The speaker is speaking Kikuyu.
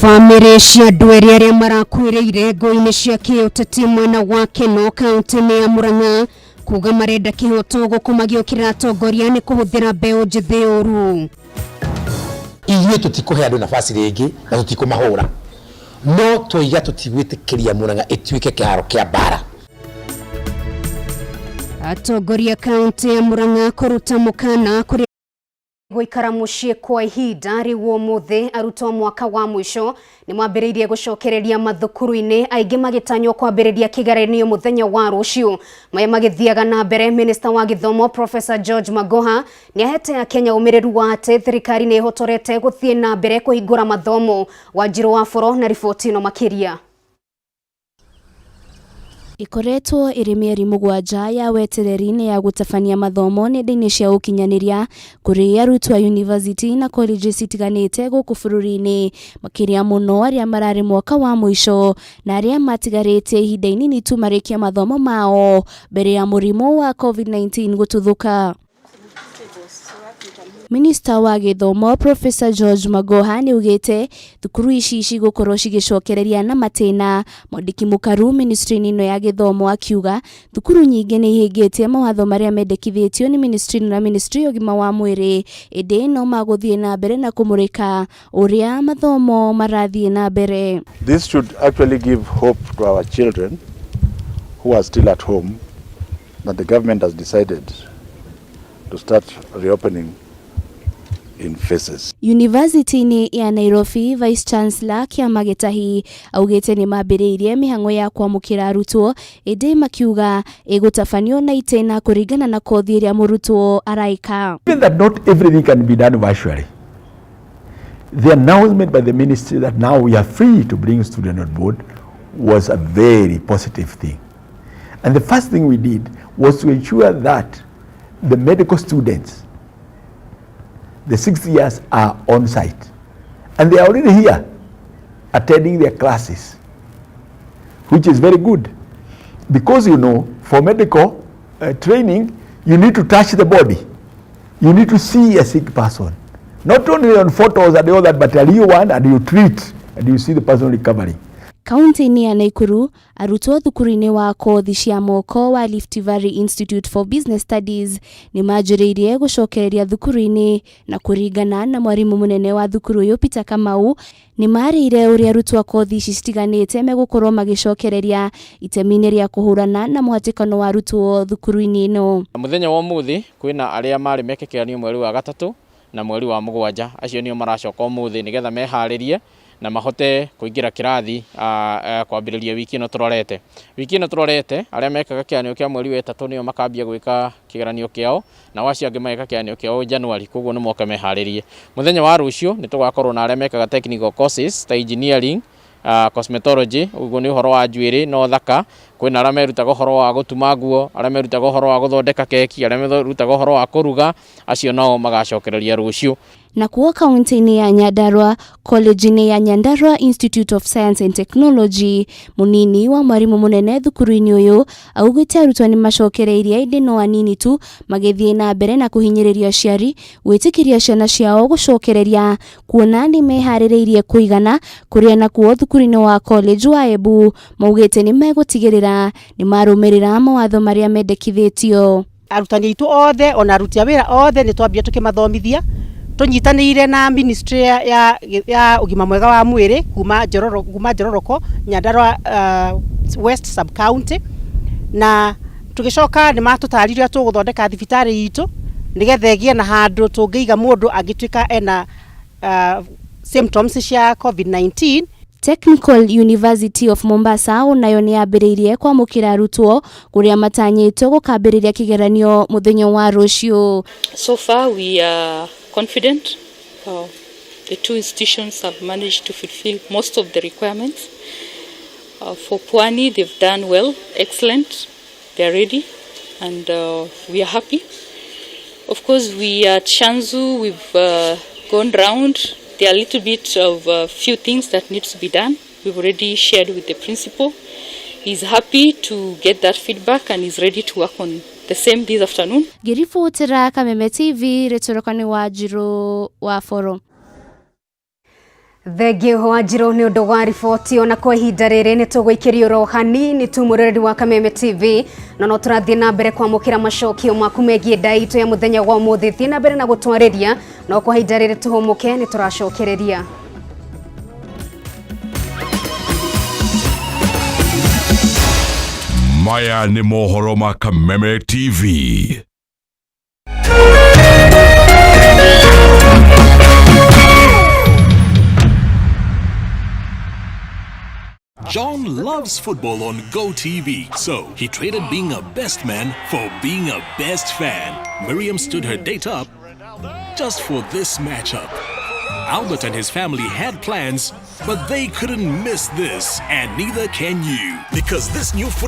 Bamĩrĩ cia andũ erĩ arĩa marakuĩrĩire ngũĩ-inĩ cia kĩũteti mwena wa Keno kaunti-inĩ ya Murang'a kuga marenda kĩhoto gũkũ magĩũkĩrĩra atongoria nĩ kũhũthĩra mbeũ njĩthĩ ũru. Ithuĩ tũtikũhe andũ nafasi rĩngĩ na tũtikũmahũra, no twoiga tũtigwĩtĩkĩria Murang'a ĩtuĩke kĩharo kĩa mbara. Atongoria kaunti ya Murang'a kũruta mũkana kũrĩ gũikara mũciĩ kwa ihinda. Rĩu ũmũthĩ arutwo mwaka wa mũico nĩ mambĩrĩirie gũcokereria mathukuru-inĩ, aingĩ magĩtanywo kwambĩrĩria kĩgeranio mũthenya wa rũciũ. Maya magĩthiaga na mbere, Minista wa gĩthomo Professor George Magoha nĩ ahete Akenya ũmĩrĩru wa atĩ thirikari nĩ ĩhotorete gũthiĩ na mbere kũhingũra mathomo. Wanjirũ wa Boro na riboti ĩno makĩria. Ĩkoretwo ĩrĩ mĩeri 7 ya wetereri nĩ ya gũtabania mathomo nenda-inĩ cia ũkinyanĩria kũrĩ arutwo a yunivasĩtĩ na colleges itiganĩte gũkũ bũrũri-inĩ, makĩria mũno arĩa mararĩ mwaka wa mũico na arĩa matigarĩte ihinda inini tu marĩkie mathomo mao mbere ya mũrimũ wa COVID-19 gũtuthũka. Minista wa gĩthomo Professor George Magoha nĩaugĩte thukuru ici cigũkorwo cigĩcokereria na matĩna. Mwandĩki mũkaru ministry-inĩ ĩno ya gĩthomo akiuga thukuru nyingĩ nĩ ihingĩtie mawatho marĩa mendekithĩtio nĩ ministry ĩno na ministry ya ũgima wa mwĩrĩ, ĩndĩ no magũthiĩ na mbere na kũmũrĩka ũrĩa mathomo marathiĩ na mbere. This should actually give hope to our children who are still at home that the government has decided to start reopening in phases. Yunivasĩtĩ-inĩ ya Nairobi, Vice Chancellor Kĩama Gĩtahi augĩte nĩ mambĩrĩirie mĩhang'o ya kwamũkĩra arutwo, ĩndĩ makiuga ĩgũtabanio na itĩna kũringana na kothi ĩrĩa mũrutwo araĩka. Given that not everything can be done virtually, the announcement by the ministry that now we are free to bring students on board was a very positive thing. And the first thing we did was to ensure that the medical students, the 6 years, are on site. And they are already here attending their classes, which is very good. Because for medical training, you need to touch the body. You need to see a sick person. Not only on photos and all that, but a real one, and you treat and you see the person recovering. Kaunti-inĩ ya Naikuru, arutwo thukuru-inĩ wa kothi cia moko wa Rift Valley Institute for Business Studies nĩ manjĩrĩirie gũcokereria thukuru-inĩ, na kũringana na mwarimũ mũnene wa thukuru ũyũ Peter Kamau, nĩ marĩire ũrĩa arutwo a kothi ici citiganĩte megũkorwo magĩcokereria itemi-inĩ rĩa kũhũrana na mũhatĩkano wa arutwo thukuru-inĩ ĩno. Mũthenya wa ũmũthĩ kwĩna arĩa marĩ meke kĩgeranio mweri wa gatatũ na mweri wa mũgwanja. Acio nĩo maracoka ũmũthĩ nĩgetha meharĩrie na mahote kũingĩra kĩrathi kwambĩrĩria wiki ĩno tũrorete. Wiki ĩno tũrorete, arĩa mekaga kĩgeranio kĩa mweri wa ĩtatũ nĩo makambia gwĩka kĩgeranio kĩao, nao acio angĩ mageka kĩgeranio kĩao January, koguo nĩ moke meharĩrie. Mũthenya wa rũciũ nĩ tũgakorwo na arĩa mekaga technical courses ta engineering, cosmetology, ũguo nĩ ũhoro wa njuĩrĩ na ũthaka. Kwĩna arĩa merutaga ũhoro wa gũtuma nguo, arĩa merutaga ũhoro wa gũthondeka keki, arĩa merutaga ũhoro wa kũruga, acio nao magacokereria rũciũ. Nakuo kaunti-inĩ ya Nyandarua, college-inĩ ya Nyandarua Institute of Science and Technology, mũnini wa mwarimũ mũnene thukuru-inĩ ũyũ augĩte arutwo nĩ macokereirie, ĩndĩ no anini tu magĩthiĩ na mbere na kũhinyĩrĩria aciari gwĩtĩkĩria ciana ciao gũcokereria kuona nĩ meharĩrĩirie kũigana. Kũrĩa nakuo thukuru-inĩ wa college wa Embu maugĩte nĩ megũtigĩrĩra nĩ marũmĩrĩra mawatho marĩa mendekithĩtio. Arutani aitũ othe ona aruti a wĩra othe nĩ twambia tũkĩmathomithia tũnyitanĩire na ministry ya ũgima mwega wa mwĩrĩ kuma Njororoko, Nyandarua West sub county, na tũgĩcoka nĩ matũtarire ũrĩa tũgũthondeka thibitarĩ itũ nĩgetha ĩgĩe na handũ tũngĩiga mũndũ angĩtuĩka ena symptoms cia COVID-19. Technical University of Mombasa onayo nĩ yambĩrĩirie kwamũkĩra arutwo kũrĩa matanyĩtwo gũkambĩrĩria kĩgeranio mũthenya wa rũciũ. So far, we are confident. The two institutions have managed to fulfill most of the requirements. For Pwani, they've done well, excellent. They're ready, and we are happy. Of course, we at Shanzu, we've gone round. There are a little bit of few things that needs to be done. We've already shared with the principal. He's happy to get that feedback and he's ready to work on the same this afternoon. Ngĩribotera Kameme TV, rĩtũrũka nĩ Wanjirũ wa Boro. Thengio Wanjiru nĩ ũndũ wa riboti. Ona kwa ihinda rĩrĩ nĩ tũgũikĩrio ro hanini tu mũroreri wa Kameme TV, no no tũrathiĩ na mbere kwamũkĩra macokio maku megiĩ ndai itũ ya mũthenya wa ũmũthĩ. Thiĩ na mbere na gũtwarĩria, no kwa ihinda rĩrĩ tũhũmũke, nĩ tũracokereria. Maya nĩ mohoro ma Kameme TV. John loves football on GoTV, so he traded being a best man for being a best fan. Miriam stood her date up just for this matchup. Albert and his family had plans, but they couldn't miss this, and neither can you. Because this new football